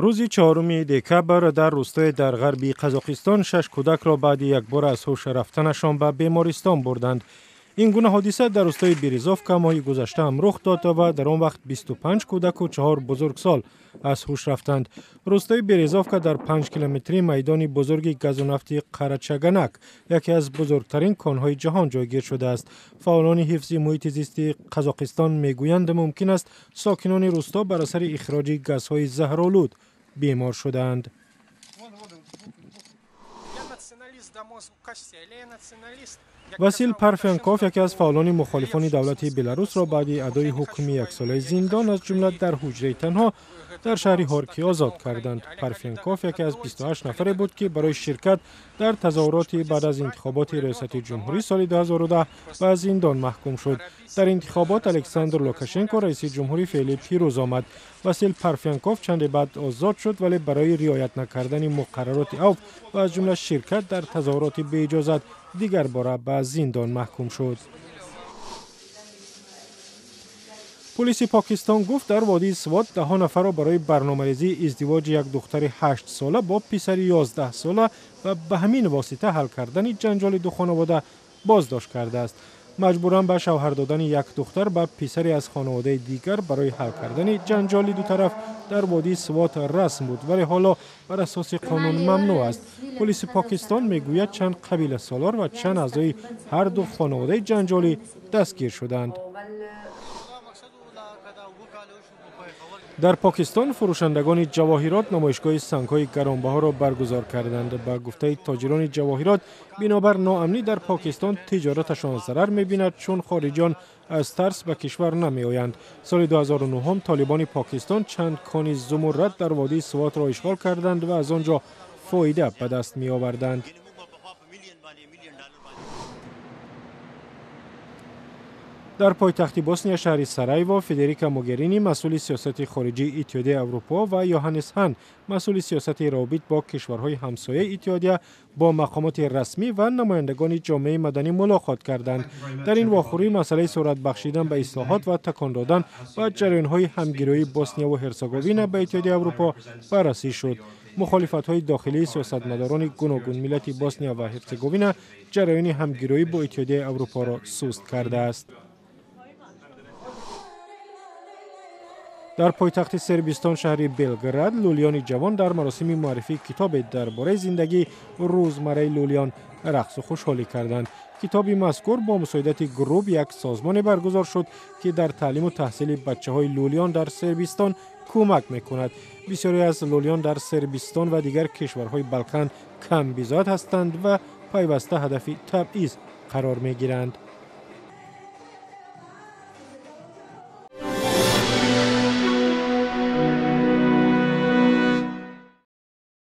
Рӯзи 4 декабр дар рӯстое дар ғарби Қазоқистон 6 кӯдакро баъди якбора аз ҳуш рафтанашон ба бемористон бурданд. Ин гуна ҳодиса дар рӯстои Березовка моҳи гузашта ҳам рух дод ва дар он вақт 25 кӯдаку 4 бузургсол аз ҳуш рафтанд. Рӯстои Березовка дар 5 километрии майдони бузурги газу нафти Қарачаганак, яке аз бузургтарин конҳои ҷаҳон, ҷойгир шудааст. Фаъолони ҳифзи муҳити зисти Қазоқистон мегӯянд, мумкин аст сокинони рӯсто бар асари ихроҷи газҳои заҳролуд бемор шудаанд. Васил Парфенков, яке аз фаъолони мухолифони давлати Беларусро баъди адои ҳукми яксолаи зиндон, аз ҷумла дар ҳуҷраи танҳо, дар шаҳри Ҳорки озод карданд. Парфенков яке аз 28 нафаре буд, ки барои ширкат дар тазоҳуроти баъд аз интихоботи риёсати ҷумҳурӣ соли 2010 ба зиндон маҳкум шуд. Дар интихобот Александр Лукашенко, раиси ҷумҳури феълӣ, пирӯз омад. Васил Парфенков чанде баъд озод шуд, вале барои риоят накардани муқаррароти авф ва аз ҷумла ширкат дар тазоҳуроти беиҷозат дигар бора ба зиндон маҳкум шуд. Полиси Покистон гуфт, дар водии Свот даҳо нафарро барои барномарезии издивоҷи як духтари 8-сола бо писари 11-сола ва ба ҳамин восита ҳал кардани ҷанҷоли ду хонавода боздошт кардааст. Маҷбуран ба шавҳар додани як духтар ба писаре аз хонаводаи дигар барои ҳал кардани ҷанҷоли ду тараф дар водии Свот расм буд, вале ҳоло бар асоси қонун мамнӯъ аст. Полиси Покистон мегӯяд, чанд қабиласолор ва чанд аъзои ҳар ду хонаводаи ҷанҷолӣ дастгир шуданд. Дар Покистон фурӯшандагони ҷавоҳирот намоишгоҳи сангҳои гаронбаҳоро баргузор карданд. Ба гуфтаи тоҷирони ҷавоҳирот, бинобар ноамнӣ дар Покистон тиҷораташон зарар мебинад, чун хориҷиён аз тарс ба кишвар намеоянд. Соли 2009 толибони Покистон чанд кони зумуррад дар водии Свотро ишғол карданд ва аз он ҷо фоида ба даст меоварданд. Дар пойтахти Босния, шаҳри Сараево, Федерика Могерини, масъули сиёсати хориҷии Иттиҳодияи Аврупо, ва Йоҳаннес Ҳан, масъули сиёсати равобит бо кишварҳои ҳамсояи иттиҳодия, бо мақомоти расмӣ ва намояндагони ҷомеаи маданӣ мулоқот карданд. Дар ин вохӯрӣ масъалаи суръат бахшидан ба ислоҳот ва такон додан ба ҷараёнҳои ҳамгироии Боснияу Ҳерсеговина ба Иттиҳодияи Аврупо баррасӣ шуд. Мухолифатҳои дохилии сиёсатмадорони гуногунмиллати Босния ва Ҳерсеговина ҷараёни ҳамгироӣ бо Иттиҳодияи Аврупоро суст кардааст. Дар пойтахти Сербистон, шаҳри Белград, лӯлиёни ҷавон дар маросими муаррифии китобе дар бораи зиндагии рӯзмарраи лӯлиён рақсу хушҳолӣ карданд. Китоби мазкур бо мусоидати груб як созмоне баргузор шуд, ки дар таълиму таҳсили бачаҳои лӯлиён дар Сербистон кӯмак мекунад. Бисёре аз лӯлиён дар Сербистон ва дигар кишварҳои Балкан камбизоат ҳастанд ва пайваста ҳадафи табъиз қарор мегиранд.